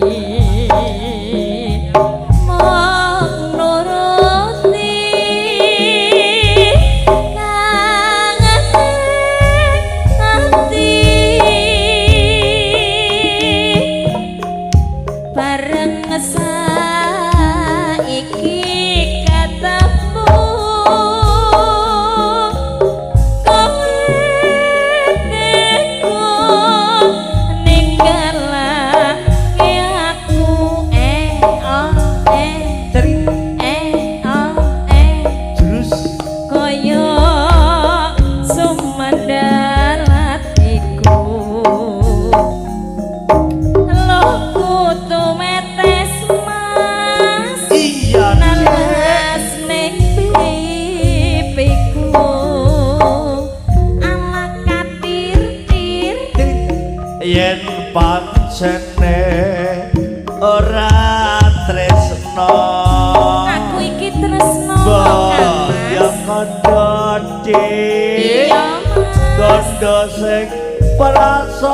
mong nuruti kangen ati bareng saiki ketemu kowe teko ninggalake aku eh oh eh eh oh eh Terus kaya sumandal atiku loku tumetes mas iya nalas ning pipiku ala katir-tir yen pancene ora tresno aku iki tresno Kang ya Mas. kandha Iya Mas. kandha sing prasaja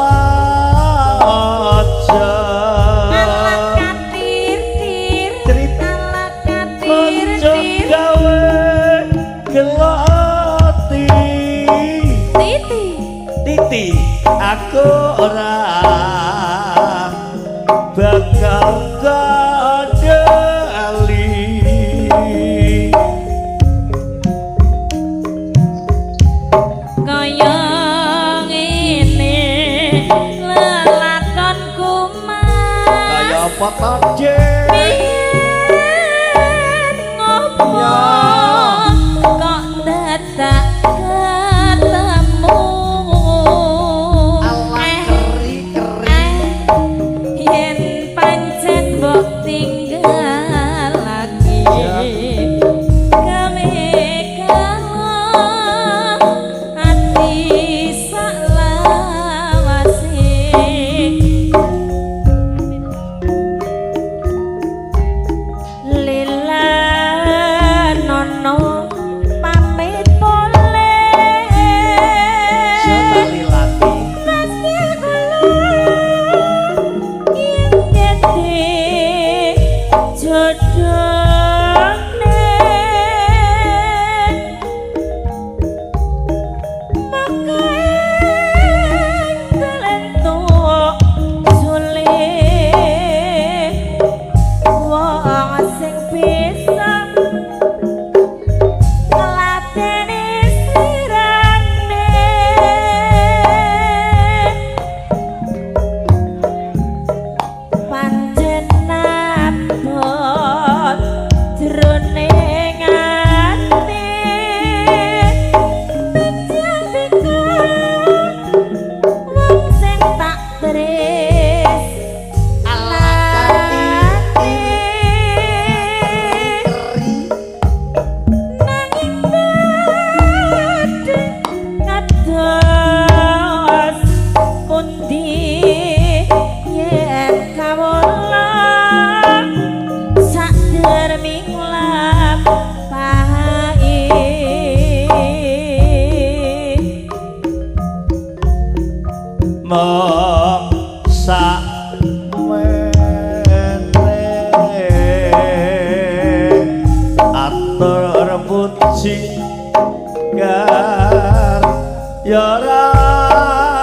Ala katir-tir ala aja katir-tir gawe gelati titi titi aku ora bakal kandhali. Kaya ngene lelakonku Kaya Mas apa to Dik? Biyen ngopo kok dadak ketemu Alah eh keri-keri eh Jigar ya Raharja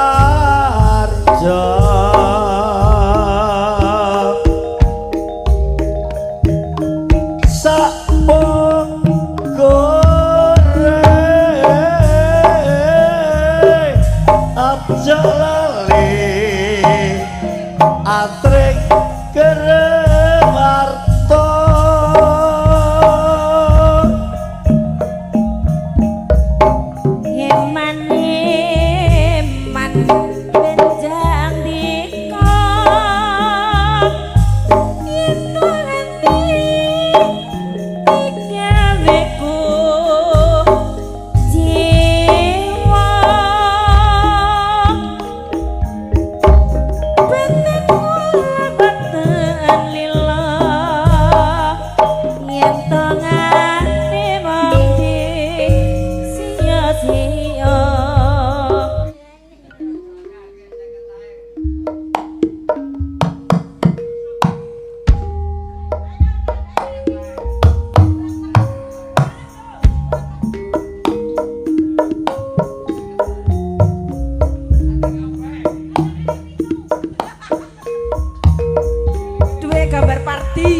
Sapokore aja lali atring kerewarta Eman-eman benjang dika yen nganti digaweku jiwa beten kula beten lila yen to nganti mung di sia-sia. Duwe gambar party.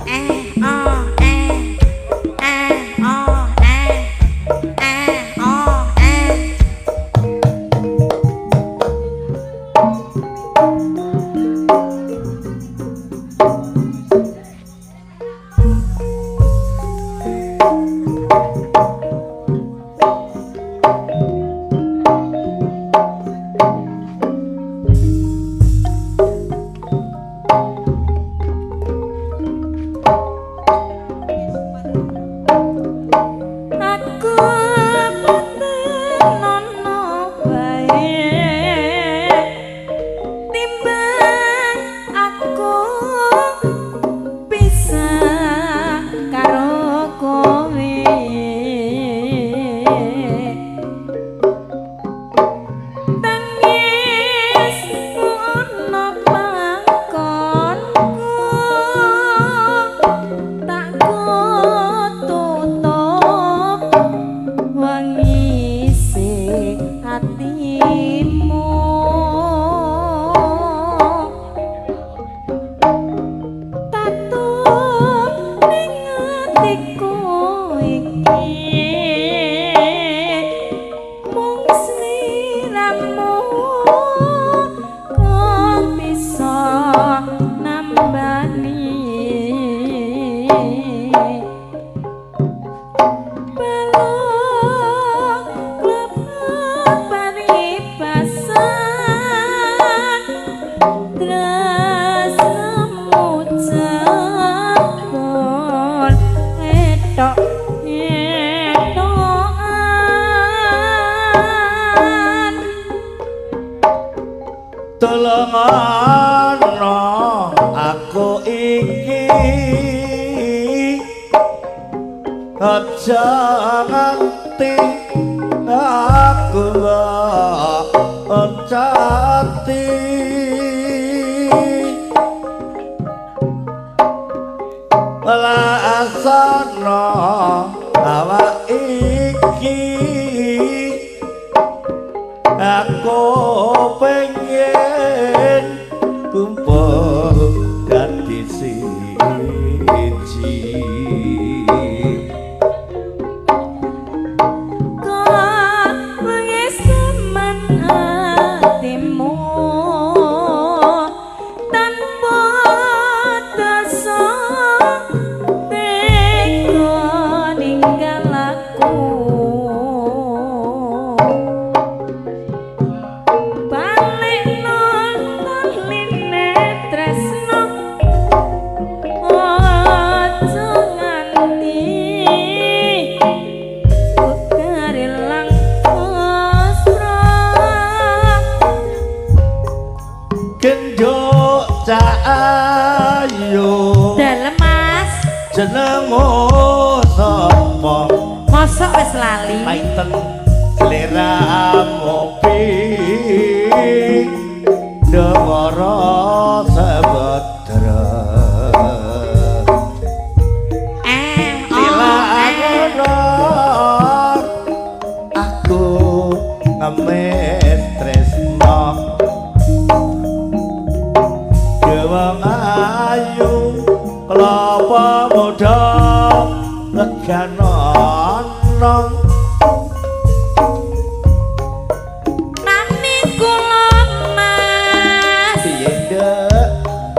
Eh oh eh eh oh eh eh oh eh. Aku boten ana bae timbang aku pisah karo kowe. Tangis ana pangkonku tak tutup wangise hatimu tatup ning atiku iki mung sliramu kang bisa nambani. Balung klebet paribasan tresnamu jebol etok etokan. Tulungono aku iki aja nganti aku oncati welasana awak iki aku pengen Kumpul dadi siji. Kok wis temen atimu tanpa dosa tega ninggal aku. Balekno taline tresno aja nganti utarilang mesra. Genduk cah ayu Dalem Mas, jenengmu sapa? Mosok wis lali. Painten sliramu pindhawara sebedra. Eh, oh, eh. Tilangono aku ngemis tresno Dewang ayu kelapa muda leganono. Nami kula Mas, Piye ndek?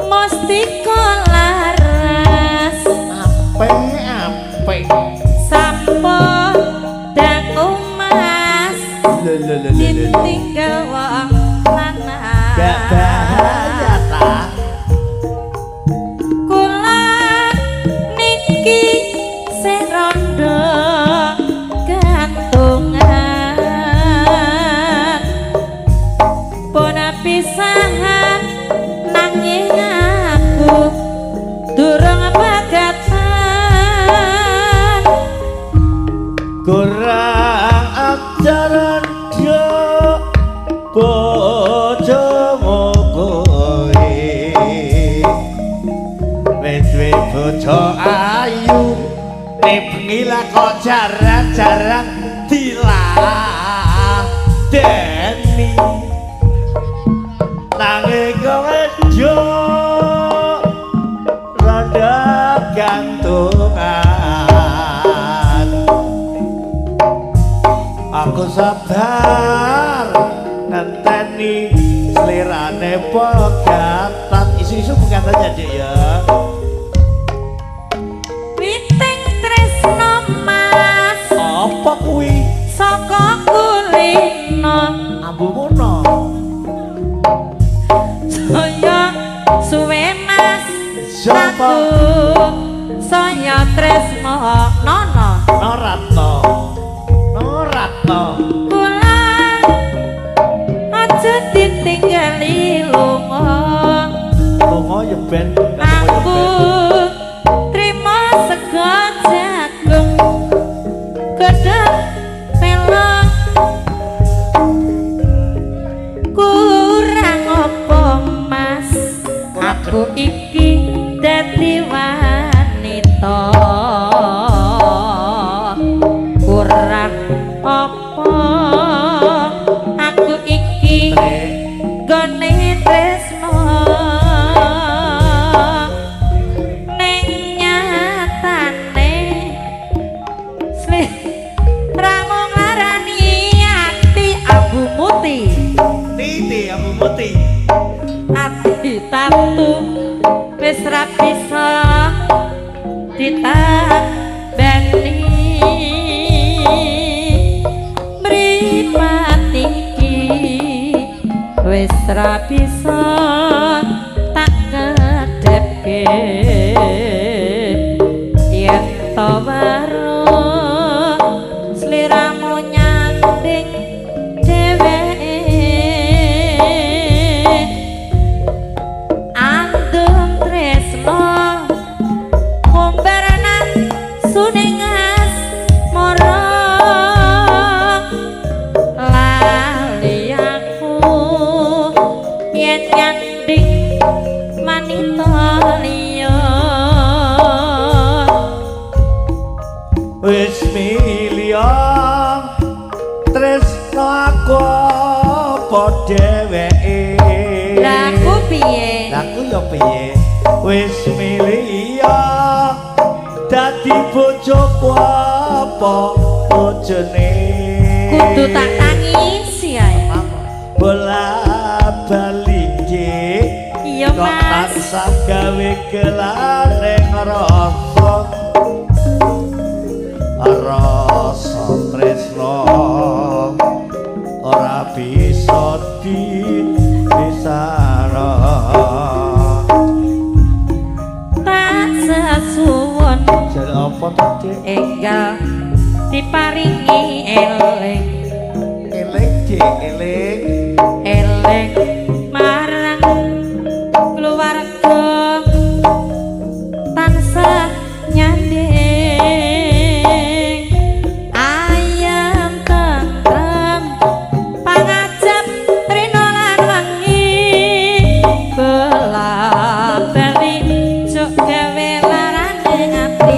Mustika Laras. Apik apik. Sampun dangu Mas, Lho lho lho lho lho. ditinggal wong lanang. Gak bahaya ta? Kula niki sing rondo gantungan, pun pisahan nanging aku durung pegatan. Kurang ajaran dia bojomu kowe wis duwe bojo ayu bengi lah kok jarang-jarang diladeni nanging kowe jo rada gantungan. Aku sabar ngenteni slirane pegatan. Isu-isu pegatan ya, Dik ya. Witing tresno Mas Apa kuwi? saka kulino Ambu mono. saya suwe Mas. Siapa? Aku saya tresno nono. Noratno. Noratno. Kula aja ditinggali lunga. Lunga ya ben, lunga ya Aku ben. trimo sego jagung gedhek pelok. Kurang apa Mas? Aku iki dadi wanita. Kurang apa aku iki gone tresno ning nyatane sliramu nglarani ati abu muti. Titi ambu muti. Ati tatu wis ra bisa ditambani mripat iki wis ra bisa tak kedhepke yen to weruh sliramu nyanding dheweke andung tresno ngombarana suningas mara lali aku yen nyanding manita liya. Wis milih tresno aku apa dheweke. Lah aku piye? Aku ya piye? Wis milih ya dadi bojoku apa bojone? Kudu tak tangisi ae. Bola bali Dik. Iya, Kok Mas. Tansah gawe gelane ngrasa rasa tresno ora bisa dipisahno. Tak sesuwun Jare apa to, Dik? Enggal diparingi eling. Eling, Dik, eling. Eling marang keluarga tansah nyanding ayem tentrem pangajap rina lan wengi bola bali juk gawe larane ati.